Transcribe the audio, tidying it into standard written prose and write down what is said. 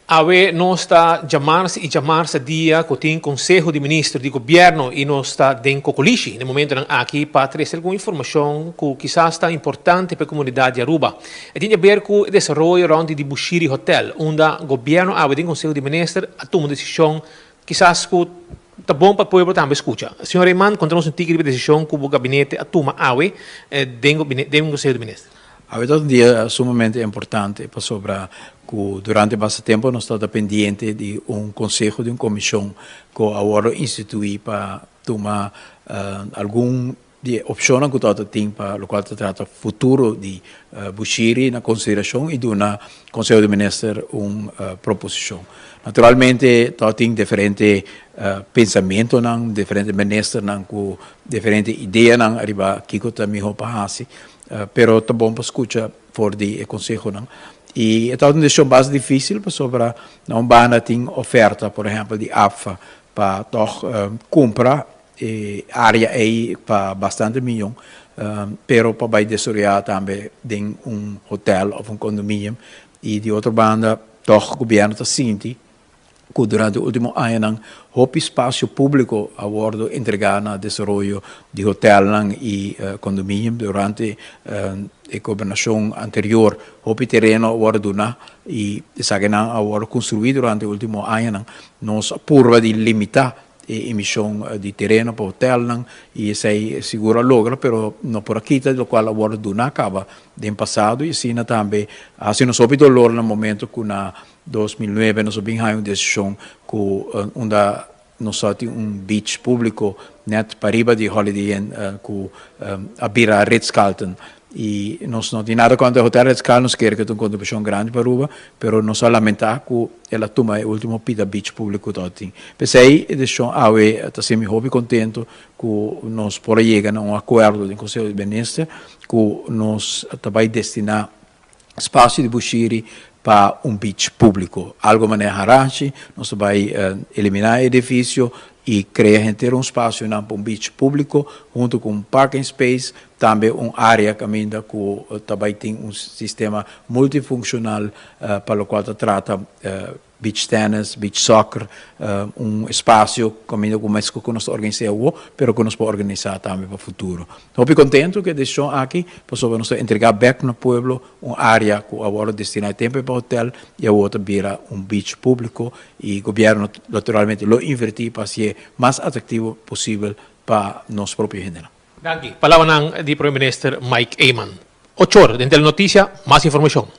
Awe nos ta djamars y djamars ta dia cu tin Conseho di Minister di Gobierno y nos ta den Cocolishi na e momentonan aki pa trece algun informacion cu kisas ta importante pa e comunidad di Aruba. E tin di haber cu e desaroyo rond di Bushiri Hotel unda Gobierno awe den Conseho di Minister a tuma un decision kisas cu ta bon pa pueblo tambe scucha. Señor Eman, conta nos un tiki riba e decision cu bo gabinete a tuma awe den den Conseho di Minister. Awe ta un dia sumamente importante pasobra cu durante basta tempo nos tabata pendiente di un conseho di un comision cu a wordo institui pa tuma algun di e opcionnan cu tabata tin pa locual ta trata futuro di Bushiri na consideracion y duna Conseho di Minister un proposicion. Naturalmente tabatin diferente pensamentonan, diferente ministernan cu diferente ideanan ariba kico ta miho pa haci. Pero ta bon pa skucha for di e konsehonan. I e tabata un desishon basta difísil pasobra na un banda tin oferta, por ehèmpel di APFA, pa tòg kumpra e área ei pa bastante miyon, pero pa bai desaroyá tambe den un hotèl òf un kondominium. I di otro banda tòg gobièrnu ta sinti ku durante último añanan hopi spasio públiko a wòrdu entregá na desaroyo di hotelnan i kondominium. Durante e gobernashon anterior hopi tereno a wòrdu duná i esakinan a wòrdu konstruí durante último añanan. Nos a purba di limitá e emishon di tereno pa hotelnan i esei sigur a logra, pero no por a kita lokual a wòrdu duná kaba den pasado i asina tambe a hasi nos hopi dolor na momento ku na 2009 nos a bin haña un desishon ku unda nos a tin un beach públiko nèt pariba di Holiday Inn ku a bira Ritz-Carlton. I nos no tin nada kontra Hotel Ritz-Carlton, nos kere ku ta un kontribushon grandi pa Aruba, pero nos a lamentá ku el a tuma e último pida beach públiko ku tabatin. P'esei e desishon awe ta hasi mi hopi kontentu ku nos por a yega na un akuerdo den Konseho di Minister ku nos ta bai destiná Spasio di Bushiri pa un beach públiko. Algo manera Haranshi, nos ta bai eliminá e edifisio i krea henter un spasionan pa un beach públiko huntu ku un parking space, tambe un área kaminda ku ta bai tin un sistema multifunshonal pa lokual ta trata Beach tennis, beach soccer, un espacio caminda cu mes cu nos ta organisa awo, pero cu nos por organisa tambe pa futuro. Hopi contento cu e decision aki, pasobra nos ta entrega bek na pueblo un area cu a wordo destina e tempo pa hotel y awo ta bira un beach publico y gobierno naturalmente lo inverti pa haci'e mas atractivo posibel pa nos propio hendenan. Danki. Palabranan di Prome Minister Mike Eman. Ochor den Telenoticia, mas informacion.